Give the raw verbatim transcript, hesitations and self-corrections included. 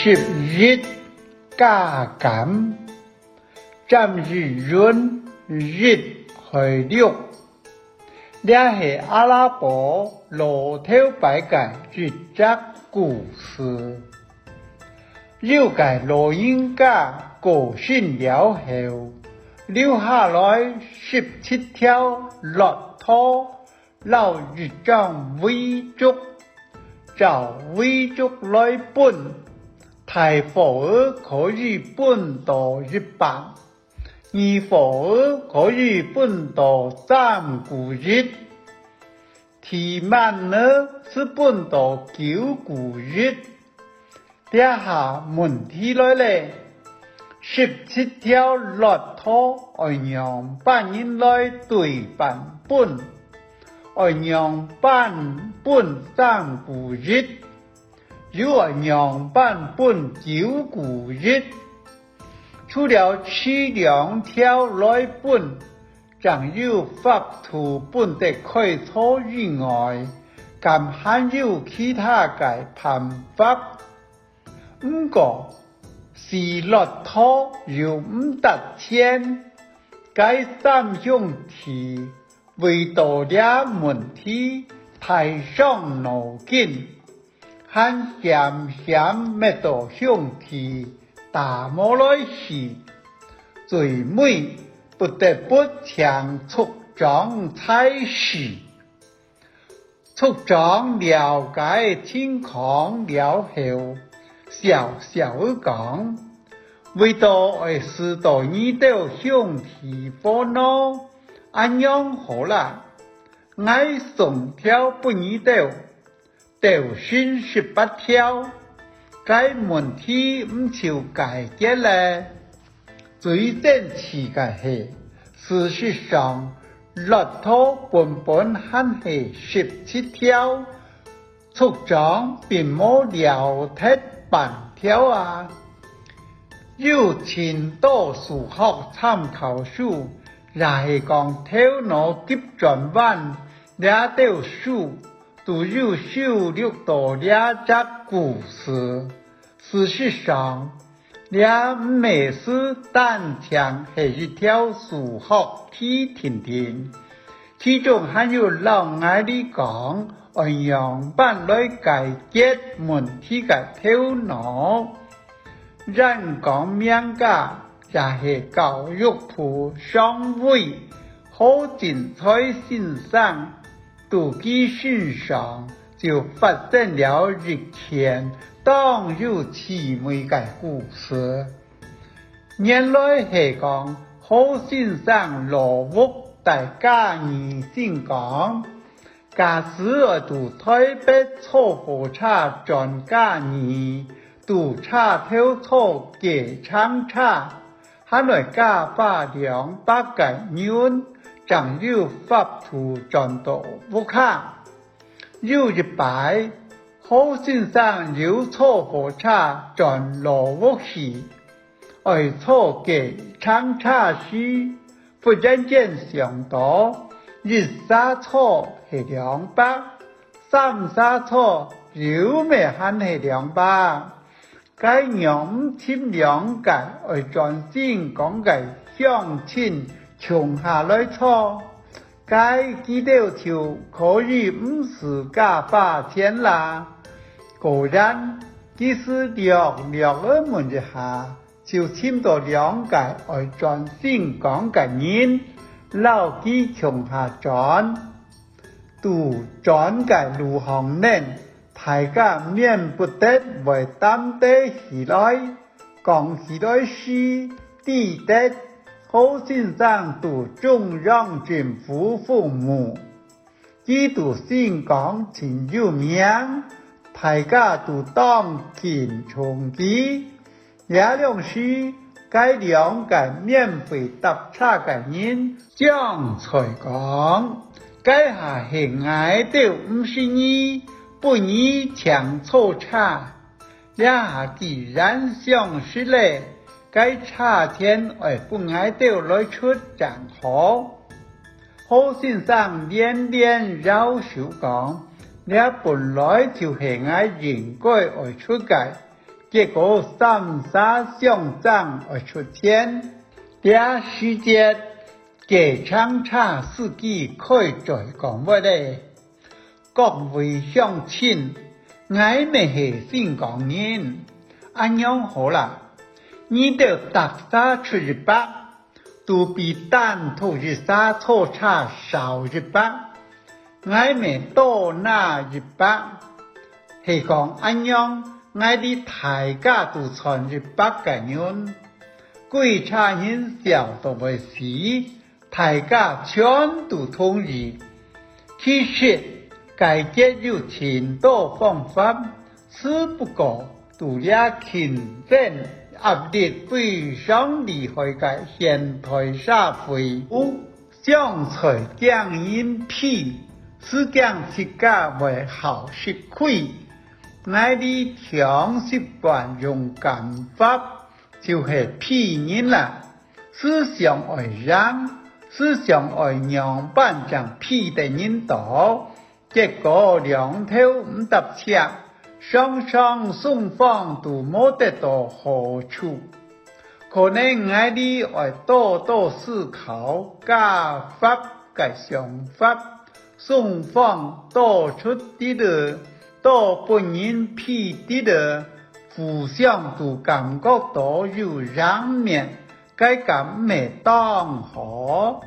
十一加減，占一垤，一海陸。這係阿拉伯老頭擺个一隻故事。有個老人家過身了後，留下來十七條駱駝， 摎一張遺囑，照遺囑來分，大伙仔可以分到一半，二伙仔可以分到三分之一，第滿仔斯分到九分之一。 這下問題來咧，十七條駱駝愛仰般形來對半分？愛仰般分三分之一？又愛仰般分九分之一？除了取兩條來分， 正有法度分得開錯以外，敢還有其他个辦法？毋過，死駱駝又毋值錢，該三兄弟為著這問題大傷腦筋， 還險險搣著兄弟打無來去，最尾不得不請族長裁示。族長了解情況了後，笑笑仔講：「為著愛使到你兜兄弟和惱，恁樣好啦，𠊎送條分你兜， 鬥成十八條，該問題毋就解決咧？」最爭議个係，事實上，駱駝本本還係十七條，族長並無了忒半條啊。有盡多數學參考書，也係講頭腦急轉彎，這兜書 都有收錄到這隻故事。事實上，這毋係斯單淨係一條數學題定定，其中還有摎𠊎俚講愛仰般來解決問題个頭腦。演講名家， 也係教育部常委何進財先生，在佢身上就發生了一件當有趣味个故事。原來係講何先生老屋在嘉義新港， 假使愛在臺北坐火車轉嘉義，在車頭坐計程車，還愛加花兩百個銀，正有法度轉到屋下。有一擺，何先生又坐火車轉老屋去， 愛坐計程車時，忽然間想到，一儕坐係兩百，三儕坐又乜還係兩百，該仰毋尋兩個愛轉新港个鄉親共下來坐，該佢兜就可以毋使加花錢啦。果然，佢斯略略仔問一下， 就尋到兩個愛轉新港个人，摎佢共下轉。在轉个路項呢，大家免不得會談得起來，講起來時，知得何先生在中央政府服務。 佢在新港盡有名，大家都當敬重佢。這量時，該兩個免費搭車个人，將才講：「該下係𠊎兜毋識你，分你請坐車。」 這下既然相識咧，該車錢愛分𠊎兜來出正好。何先生連連搖手講：「這本來就係𠊎應該愛出个，結果三儕相爭愛出錢。這時節，計程車司機開嘴講話咧：「各位鄉親，𠊎乜係新港人，恁樣好啦，你兜逐儕出一百，都比單獨一儕坐車少一百，𠊎乜多拿一百。係講恁樣，𠊎俚大家都賺一百個銀。」歸車人笑到會死，大家全都同意。其實，解決有盡多方法，只不過在這競爭壓力非常厲害个現代社會，有常在驚人騙，只驚自家會好食虧。𠊎俚長習慣用減法，就係騙人啦。只想愛贏，只想愛仰般正騙得人到，結果兩頭毋搭斜，常常雙方都無得到好處。可能𠊎俚愛多多思考加法个想法，雙方多出滴仔，多分人騙滴仔，互相都感覺到有贏面，該敢毋係當好？